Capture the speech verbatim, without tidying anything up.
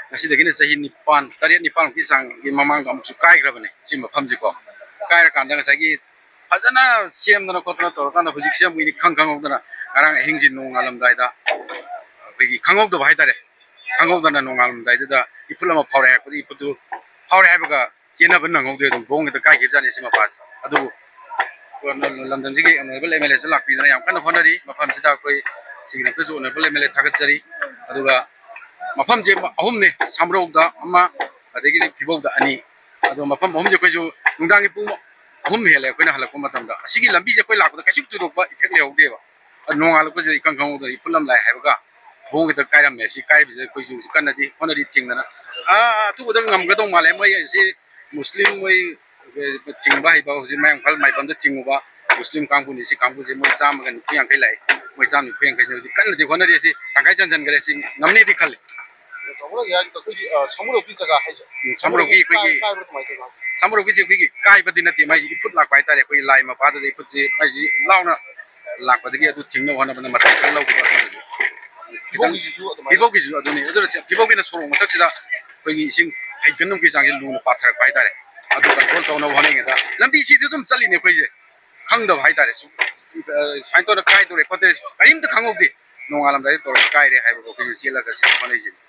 ꯉꯁꯤꯗꯒꯤꯅ ꯆꯍꯤ ꯅꯤꯄꯥꯟ, ꯇꯔꯦꯠ, ꯅꯤꯄꯥꯟꯃꯨꯛꯀꯤ ꯆꯥꯡꯒꯤ ꯃꯃꯥꯡꯗ ꯑꯃꯨꯛꯁꯨ ꯀꯥꯏꯈ꯭ꯔꯕꯅꯦ ꯁꯤ ꯃꯐꯝꯁꯤꯀꯣ꯫ ꯀꯥꯏꯔꯀꯥꯟꯗ ꯉꯁꯥꯏꯒꯤ ꯐꯖꯅ ꯁꯦꯝꯗꯅ ꯈꯣꯠꯇꯅ ꯇꯧꯔꯀꯥꯟꯗ ꯍꯧꯖꯤꯛꯁꯦ ꯑꯃꯨꯛ ꯏꯅꯤ ꯈꯪ ꯈꯪꯍꯧꯗꯅ ꯉꯔꯥꯡ ꯑꯍꯤꯡꯁꯤ ꯅꯣꯡꯉꯥꯜꯂꯝꯗꯥꯏꯗ ꯑꯩꯈꯣꯏꯒꯤ ꯈꯪꯍꯧꯗꯕ ꯍꯥꯏꯇꯥꯔꯦ, ꯈꯪꯍꯧꯗꯅ ꯅꯣꯡꯉꯥꯜꯂꯝꯗꯥꯏꯗꯨꯗ ꯏꯐꯨꯠ ꯑꯃ ꯐꯥꯎꯔꯦ ꯍꯥꯏꯔꯛꯄꯗ ꯏꯐꯨꯠꯇꯨ ꯐꯥꯎꯔꯦ ꯍꯥꯏꯕꯒ ꯆꯦꯟꯅꯕ ꯅꯪꯍꯧꯗ꯭ꯔꯦ, ꯑꯗꯨꯝ ꯕꯣꯝ ꯍꯦꯛꯇ ꯀꯥꯏꯈꯤꯕꯖꯥꯠꯅꯤ ꯁꯤ ꯃꯄꯥꯁꯦ꯫ ꯑꯗꯨꯕꯨ ꯂꯝꯗꯝꯁꯤꯒꯤ ꯑꯣꯅꯔꯦꯕꯜ ꯑꯦꯝ ꯑꯦꯜ ꯑꯦꯁꯨ ꯂꯥꯛꯄꯤꯗꯅ ꯌꯥꯝ ꯀꯟꯅ ꯍꯣꯠꯅꯔꯤ꯫ ꯃꯐꯝꯁꯤꯗ ꯑꯩꯈꯣꯏ ꯁꯤꯒꯤꯗꯃꯛꯇꯁꯨ ꯑꯣꯅꯔꯦꯕꯜ ꯑꯦꯝ ꯑꯦꯜ ꯑꯦ ꯊꯥꯒꯠꯆꯔꯤ꯫ ꯑꯗꯨꯒ ꯃꯐꯝꯁꯦ ꯑꯍꯨꯝꯅꯦ, ꯁꯥꯃꯔꯧꯗ ꯑꯃ, ꯑꯗꯒꯤꯗꯤ ꯐꯤꯕꯧꯗ ꯑꯅꯤ꯫ ꯑꯗꯣ ꯃꯐꯝ ꯑꯍꯨꯝꯁꯦ ꯑꯩꯈꯣꯏꯁꯨ ꯅꯨꯡꯗꯥꯡꯒꯤ ꯄꯨꯡ ꯑꯍꯨꯝ ꯍꯦꯜꯂꯦ ꯑꯩꯈꯣꯏꯅ ꯍꯜꯂꯛꯄ ꯃꯇꯝꯗ꯫ ꯑꯁꯤꯒꯤ ꯂꯝꯕꯤꯁꯦ ꯑꯩꯈꯣꯏ ꯂꯥꯛꯄꯗ ꯀꯩꯁꯨ ꯊꯣꯏꯗꯣꯛꯄ ꯏꯐꯦꯛ ꯂꯩꯍꯧꯗꯦꯕ꯫ ꯑꯗꯣ ꯅꯣꯡꯉꯥꯜꯂꯛꯄꯁꯤꯗ ꯏꯈꯪ ꯈꯪꯍꯧꯗꯅ ꯏꯐꯨꯠ ꯑꯃ ꯂꯥꯛꯑꯦ ꯍꯥꯏꯕꯒ ꯕꯣꯝ ꯍꯦꯛꯇ ꯀꯥꯏꯔꯝꯃꯦ꯫ ꯁꯤ ꯀꯥꯏꯕꯁꯤꯗ ꯑꯩꯈꯣꯏꯁꯨ ꯍꯧꯖꯤꯛ ꯀꯟꯅꯗꯤ ꯍꯣꯠꯅꯔꯤ ꯊꯤꯡꯗꯅ꯫ ꯑꯥ, ꯑꯊꯨꯕꯗ ꯉꯝꯒꯗꯧ ꯃꯥꯜꯂꯦ꯫ ꯃꯣꯏ ꯑꯁꯤ ꯃꯨꯁꯂꯤꯝ ꯃꯣꯏ ꯊꯤꯡꯕ ꯍꯩꯕ, ꯍꯧꯖꯤꯛ ꯃꯌꯥꯡ ꯏꯝꯐꯥꯜ ꯃꯥꯏꯕꯝꯗ ꯊꯤꯡꯉꯨꯕ ꯃꯨꯁꯂꯤꯝ ꯀꯥꯡꯕꯨꯅꯤ꯫ ꯁꯤ ꯀꯥꯡꯕꯨꯁꯦ ꯃꯣꯏ ꯆꯥꯝꯃꯒ ꯅꯤꯐꯨ ꯌꯥꯡꯈꯩ ꯂꯥꯛꯑꯦ꯫ ꯃꯣꯏ ꯆꯥꯝꯃ ꯅꯤꯐꯨ ꯌꯥꯡꯈꯩꯁꯦ ꯍꯧꯖꯤꯛ ꯀꯟꯅꯗꯤ ꯍꯣꯠꯅꯔꯤ꯫ ꯑꯁꯤ ꯇꯪꯈꯥꯏ ꯆꯟꯁꯤꯟꯈ꯭ꯔꯦ꯫ ꯁꯤ ꯉꯝꯅꯦꯗꯤ ꯈꯜꯂꯤ꯫ ꯇꯧꯕꯅ ꯌꯥꯏ꯫ ꯑꯩꯈꯣꯏꯒꯤ, ꯑ, ꯁꯃꯨꯔꯧꯀꯤ ꯖꯒꯥ ꯍꯥꯏꯁꯦ꯫ ꯎꯝ, ꯁꯃꯨꯔꯧꯀꯤ ꯑꯩꯈꯣꯏꯒꯤ ꯀꯥꯏ-, ꯀꯥꯏꯕ꯭ꯔꯥ ꯀꯃꯥꯏꯅ ꯇꯧꯕꯅꯣ? ꯁꯃꯨꯔꯧꯀꯤꯁꯦ ꯑꯩꯈꯣꯏꯒꯤ ꯀꯥꯏꯕꯗꯤ ꯅꯠꯇꯦ, ꯃꯥꯏꯁꯦ ꯏꯐꯨꯠ ꯂꯥꯛꯄ ꯍꯥꯏꯇꯥꯔꯦ꯫ ꯑꯩꯈꯣꯏꯒꯤ ꯂꯥꯏ ꯃꯄꯥꯗꯨꯗ ꯏꯐꯨꯠꯁꯦ ꯃꯥꯏꯁꯦ ꯂꯥꯎꯅ ꯂꯥꯛꯄꯗꯒꯤ ꯑꯗꯨ ꯊꯤꯡꯅꯕ ꯍꯣꯠꯅꯕꯗ ꯃꯇꯝ ꯈꯔ ꯂꯧꯈꯤꯕ ꯑꯗꯨꯅꯁꯨ꯫ ꯈꯤꯇꯪ ꯐꯤꯕꯧꯒꯤꯁꯤꯁꯨ ꯑꯗꯨꯃꯥꯏꯅ? ꯐꯤꯕꯧꯒꯤꯁꯨ ꯑꯗꯨꯅꯤ꯫ ꯑꯗꯨꯅ ꯁꯤ ꯐꯤꯕꯧꯒꯤꯅ ꯁꯣꯔꯣꯛ ꯃꯊꯛꯁꯤꯗ ꯑꯩꯈꯣꯏꯒꯤ ꯏꯁꯤꯡ ꯍꯩꯀꯟ ꯅꯨꯡꯒꯤ ꯆꯥꯡꯁꯦ ꯂꯨꯅ ꯄꯥꯊꯔꯛꯄ ꯍꯥꯏꯇꯥꯔꯦ꯫ ꯑꯗꯨ ꯀꯟꯇ꯭ꯔꯣꯜ ꯇꯧꯅꯕ ꯍꯣꯠꯅꯔꯤꯉꯩꯗ ꯂꯝꯕꯤꯁꯤꯁꯨ ꯑꯗꯨꯝ ꯆꯠꯂꯤꯅꯦ ꯑꯩꯈꯣꯏꯁꯦ꯫ ꯈꯪꯗꯕ ꯍꯥꯏꯇꯥꯔꯦ꯫ ꯁꯨꯝ, ꯑ, ꯁꯨꯃꯥꯏꯅ ꯇꯧꯔ ꯀꯥꯏꯗꯧꯔꯦ ꯈꯣꯠꯇꯧꯔꯦ ꯀꯔꯤꯝꯇ ꯈꯪꯍꯧꯗꯦ꯫ ꯅꯣꯡꯉꯥꯜꯂꯝꯗꯥꯏꯗ ꯇꯧꯔꯒ ꯀꯥꯏꯔꯦ ꯍꯥꯏꯕꯗꯣ ꯑꯩꯈꯣꯏꯁꯨ ꯆꯦꯜꯂꯒ ꯁꯤ ꯍꯣꯠꯅꯔꯤꯁꯤꯅꯤ꯫